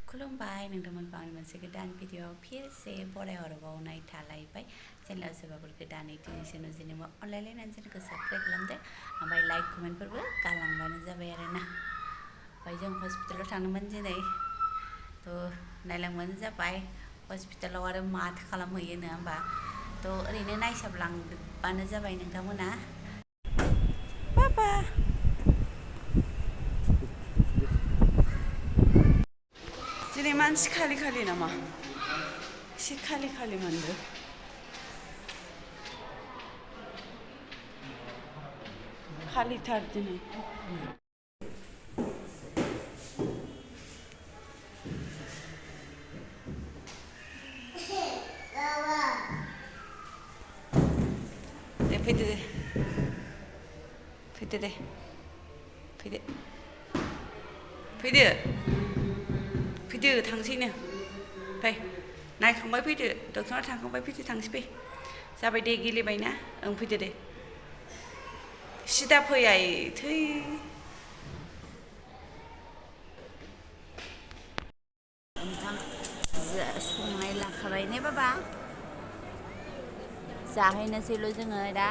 खुलुमबाय नोंथांमोनखौ आंनि मोनसे गोदान भिडिअ फिरसे बरायहरबावनाय थालायबाय चेनेलाव सोरबाफोर गोदानै दिनैसो नुजेनोबा अनलायलायनानै चेनेलखौ साबस्क्राइब खालामदो ओमफ्राय लाइक कमेन्टफोरबो गालांबानो जाबाय आरोना ओमफ्राय जों हस्पिटालाव थांदोंमोन दिनै थ' नायलांबानो जाबाय हस्पिटालाव आरो माथो खालामहैयो नङा होमबा थ' ओरैनो नायसाबलांबानो जाबाय नोंथांमोना बाबा दिनै मानसि खालि खालि नामा एसे खालि खालि मोनदों खालिथार दिनै दे फैदो दे फैदो दे फैदो फैदो फैदो थांसैनो फै नायखांबाय फैदो डक्टरनाव थांखांबाय फैदो थांसै फै जाबाय दे गेलेबायना ओं फैदो दे सिदा फै आइ थै ओंखाम संनाय लाखाबाय ने बाबा जाहैनोसैल' जोङो दा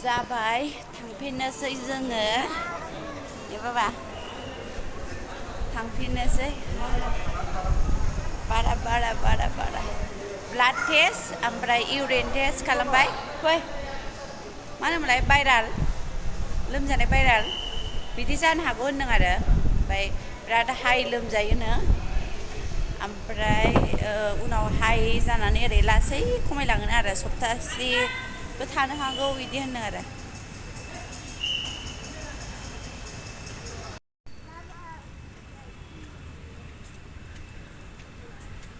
जाबाय थांफिननोसै जोङो ए बाबा थांफिननोसै बारा ब्लाड टेस्ट ओमफ्राय इउरिन टेस्ट खालामबाय फै मा होनोमोनलाय भाइराल लोमजानाय भाइराल बिदि जानो हागौ होनदों आरो ओमफ्राय बिराद हाइ लोमजायोनो ओमफ्राय उनाव हाइ जानानै ओरै लासै खमायलाङोनो आरो सप्तासेबो थानो हागौ बिदि होनदों आरो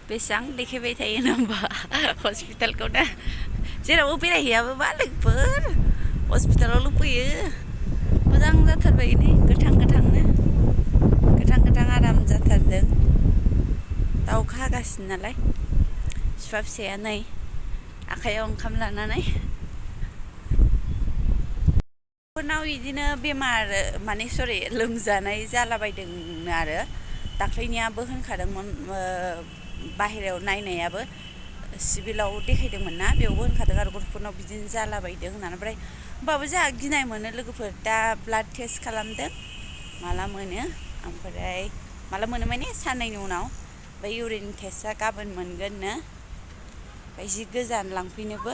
बेसेबां देखायबाय थायो होमबा हस्पिटालखौ दा जेरावबो बेरायहैयाबो लोगोफोर हस्पिटालावल' फैयो मोजां जाथारबाय नै गोथां गोथां आराम जाथारदों दा अखा हागासिनो नालाय बिफा फिसाया नै आखाइयाव ओंखाम लानानै फोरनाव बिदिनो बेमार माने लोमजानाय जालाबायदों आरो दाख्लैनियाबो होनखादोंमोन बाहेरायाव नायनायाबो सिभिलाव देखायदोंमोन ना बेयावबो होनखादों आरो गथ'फोरनाव बिदिनो जालाबायदों होननानै ओमफ्राय होमबाबो जोंहा गिनाय मोनो लोगोफोर दा ब्लाड टेस्ट खालामदों माला मोनो ओमफ्राय माला मोनो माने साननैनि उनाव ओमफ्राय इउरिन टेस्टआ गाबोन मोनगोननो ओमफ्राय जि गोजान लांफैनोबो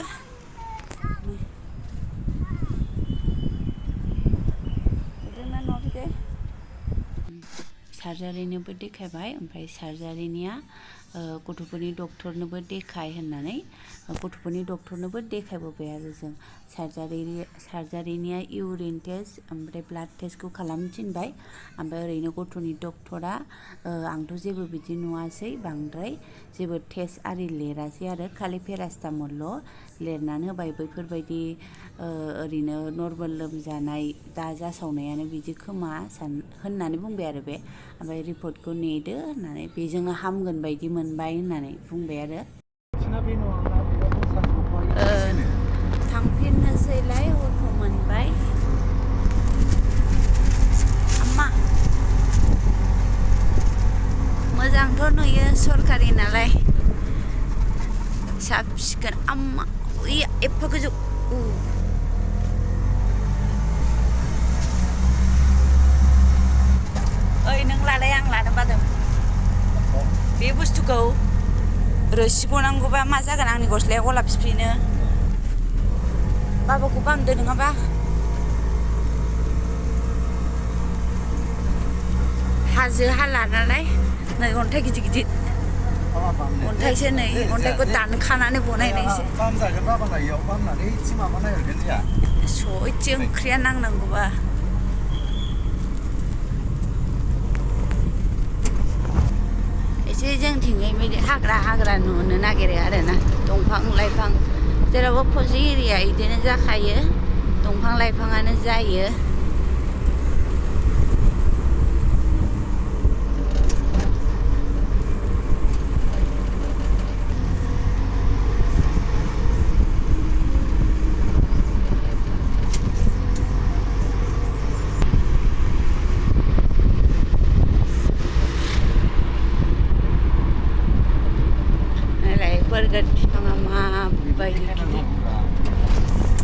सार्जारिनोबो देखायबाय ओमफ्राय सार्जारिनिया गथ'फोरनि डक्टरनोबो देखाय होननानै गथ'फोरनि डक्टरनोबो देखायबोबाय आरो जों सार्जारिनिया इउरिन टेस्ट ओमफ्राय ब्लाड टेस्टखौ खालामनो थिनबाय ओमफ्राय ओरैनो गथ'नि डक्टरा आंथ' जेबो बिदि नुवासै बांद्राय जेबो टेस्ट आरि लिरासै आरो खालि पेरासटामल' लिरनानै होबाय बैफोरबायदि ओरैनो नर्मेल लोमजानाय दा जासावनायानो बिदि खोमा होननानै बुंबाय आरो बे ओमफ्राय रिपर्टखौ नेदो होननानै बेजोंनो हामगोन बायदि मोनबाय होननानै बुंबाय आरो थांफिननोसैलाय अट' मोनबाय आम्मा मोजांथ' नुयो सरकारि नालाय साब सिखोन आम्मा एफा गोजौ ओइ नों लालाय आं लानो बादों बे बुस्थुखौ रोसि गनांगौबा मा जागोन आंनि गस्लाया गलाब फिफिनो बाबाखौ बामदो नङाबा हाजो हाला नालाय नै अन्थाइ गिदिर अन्थाइसो नै अन्थाइखौ दानखानानै बनायनायसो सयथि ओंख्रिया नांनांगौबा एसे जोंथिंजाय बिदि हाग्रा नुनो नागिरो आरोना दंफां लाइफां जेरावबो फजि एरिया बिदिनो जाखायो दंफां लाइफाङानो जायो बायदि गिदिर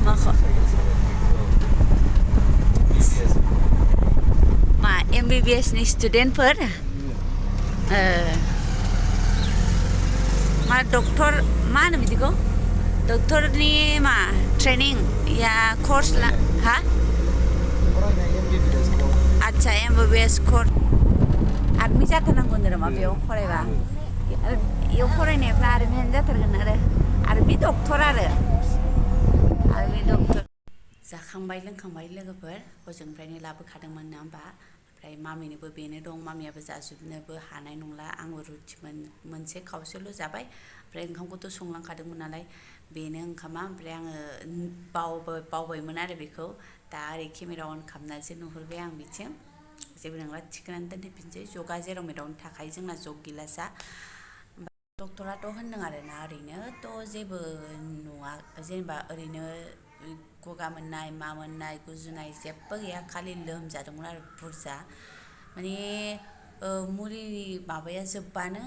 माखौ मा MBBS नि स्टुडेन्टफोर मा डक्टर मा होनो बिदिखौ डक्टरनि मा ट्रेनिं या कर्स हा आच्छा MBBS कर्स आर्मि जाथारनांगौ होनदों नामा बेयाव फरायबा बेयाव फरायनायफ्रा आर्मियानो जाथारगोन आर्मि डक्टर आर्मि डक्टर जाखांबाय लोंखांबाय लोगोफोर हजोंनिफ्रायनो लाबोखादोंमोन ना होमबा ओमफ्राय मामिनोबो बेनो दं मामियाबो जाजोबनोबो हानाय नंला आंबो रुटि मोनसे खावसेल' जाबाय ओमफ्राय ओंखामखौथ' संलांखादोंमोन नालाय बेनो ओंखामा ओमफ्राय आङो बावबायमोन आरो बेखौ दा ओरै केमेरा अन खालामनानैसो नुहुरबाय आं बिथिं जेबो नंला थिखोनानै दोनफिनसै जगा जेराव मेरावनो थाखायो जोंना जग गिलासा डक्टराथ' होनदों आरोना ओरैनोथ' जेबो नुवा जेनेबा ओरैनो गगा मोननाय मा मोननाय गुजुनाय जेबो गैया खालि लोमजादोंमोन आरो बुरजा माने मुलि माबाया जोबबानो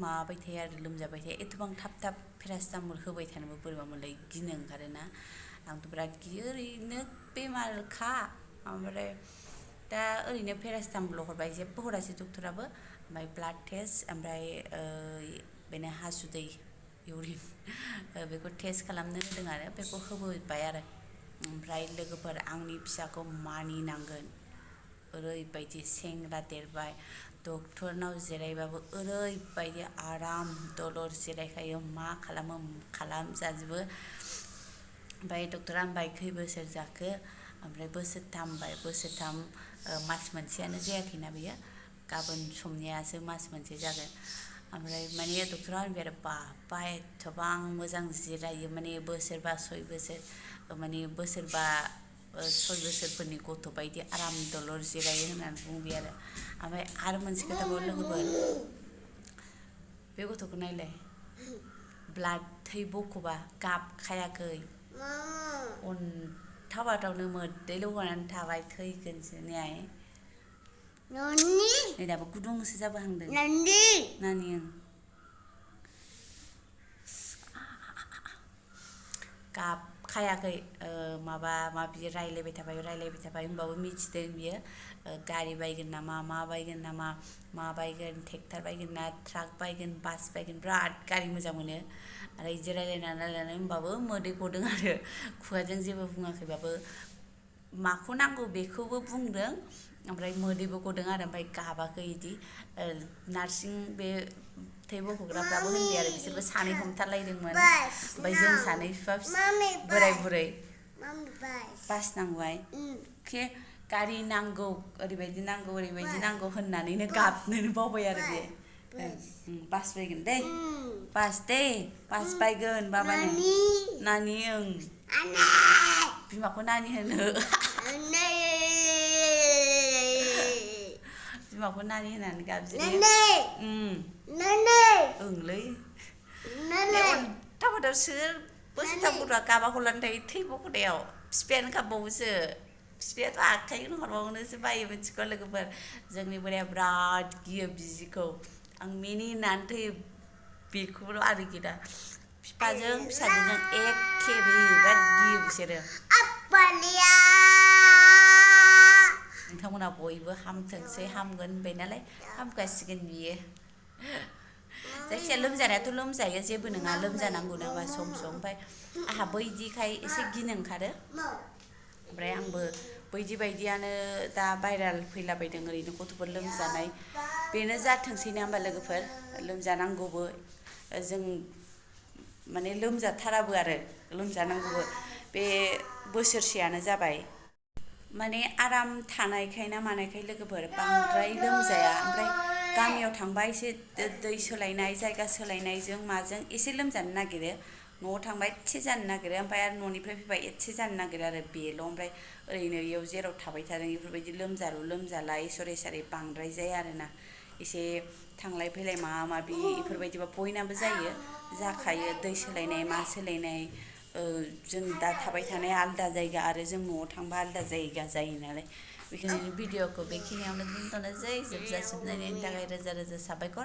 माबाबाय थायो आरो लोमजाबाय थायो एथबां थाब पेरासिटामल होबाय थानोबो बोरैबा मोनलाय गिनो ओंखारोना आंथ' बिराद गियो ओरैनो बेमारखा ओमफ्राय दा ओरैनो पेरासिटामल हरबाय जेबो हरासै डक्टराबो ओमफ्राय ब्लाड टेस्ट ओमफ्राय बेनो हासुदै इउरिन बेखौ टेस्ट खालामनो होदों आरो बेखौ होबोबाय आरो ओमफ्राय लोगोफोर आंनि फिसाखौ मानिनांगोन ओरैबायदि सेंग्रा देरबाय डक्टरनाव जिरायबाबो ओरैबायदि आराम दलर जिरायखायो मा खालामजाजोबो ओमफ्राय डक्टरा होनबाय खै बोसोर जाखो ओमफ्राय बोसोरथाम मास मोनसेयानो जायाखैना बेयो गाबोन समनियासो मास मोनसे जागोन ओमफ्राय माने डक्टरा होनबाय आरो बाबा एथबां मोजां जिरायो माने बोसोरबा 6 बोसोर माने बोसोरबा 6 बोसोरफोरनि गथ' बायदि आराम दलर जिरायो होननानै बुंबाय आरो मोनसे खोथाखौ लोगोफोर बे गथ'खौ नायलाय ब्लाड थै बख'बा गाबखायाखै अन्थाव मोदै लगायनानै थाबाय थैगोनसो ने नै दाबो गुदुंसो जाबोहांदों नानि गाबखायाखै माबा माबि रायलायबाय थाबाय होमबाबो मिथिदों बियो गारि बायगोन नामा मा बायगोन नामा मा बायगोन ट्रेक्टर बायगोन ना ट्राक बायगोन बास बायगोन बिराद गारि मोजां मोनो आरो बिदि रायलायनानै होमबाबो मोदै गदों आरो खुगाजों जेबो बुङाखैबाबो माखौ नांगौ बेखौबो बुंदों ओमफ्राय मोदैबो गदों आरो ओमफ्राय गाबाखै इदि नार्सिं बे थै बख'ग्राफ्राबो होनबाय आरो बिसोरबो सानै हमथालायदोंमोन ओमफ्राय जों सानै बिफा बोराय बुरै बास नांबाय के गारि नांगौ ओरैबायदि नांगौ होननानैनो गाबनोनो बावबाय आरो बे बास बायगोन दै बास बायगोन बाबानो नानि बिमाखौ नानि होनो बिमाखौ नानि होनानै गाबज्रियो ओंलै अन्थाव सोर बोसोरथाम गथ'आ गाबाखौलानो थायो थै बख'नायाव बिफायानो गाबबावोसो बिफायाथ' आखाइखौनो हरबावनोसो बायो मिथिगौ लोगोफोर जोंनि बोराया बिराद गियो बिजिखौ आं मिनिनानै थैयो बेखौल' आरोखि दा बिफाजों फिसाजोजों एखे बिराद गियो बिसोरो नोंथांमोना बयबो हामथोंसै हामगोन होनबाय नालाय हामगासिगोन बियो जायखिजाया लोमजानायाथ' लोमजायो जेबो नङा लोमजानांगौ नामा सम ओमफ्राय आंहा बैदिखाय एसे गिनो ओंखारो ओमफ्राय आंबो बैदि बायदियानो दा भाइराल फैलाबायदों ओरैनो गथ'फोर लोमजानाय बेनो जाथोंसै ना होमबा लोगोफोर लोमजानांगौबो जों माने लोमजाथाराबो आरो लोमजानांगौबो बे बोसोरसेयानो जाबाय माने आराम थानायखाय ना मानायखाय लोगोफोर बांद्राय लोमजाया ओमफ्राय गामियाव थांबा एसे दै सोलायनाय जायगा सोलायनायजों माजों एसे लोमजानो नागिरो न'आव थांबा एसे जानो नागिरो ओमफ्राय आरो न'निफ्राय फैबा एसे जानो नागिरो आरो बेल' ओमफ्राय ओरैनो इयाव जेराव थाबाय थादों बेफोरबायदि लोमजाला इसोरै बांद्राय जाया आरोना एसे थांलाय फैलाय माबा माबि बेफोरबायदिबा बयनाबो जाखायो दै सोलायनाय मा सोलायनाय जों दा थाबाय थानाया आलदा जायगा आरो जों न'आव थांबा आलदा जायगा जायो नालाय बेखायनो भिडिअखौ बेखिनियावनो दोनथ'नोसै जोबजासिम नायनायनि थाखाय रोजा रोजा साबायखर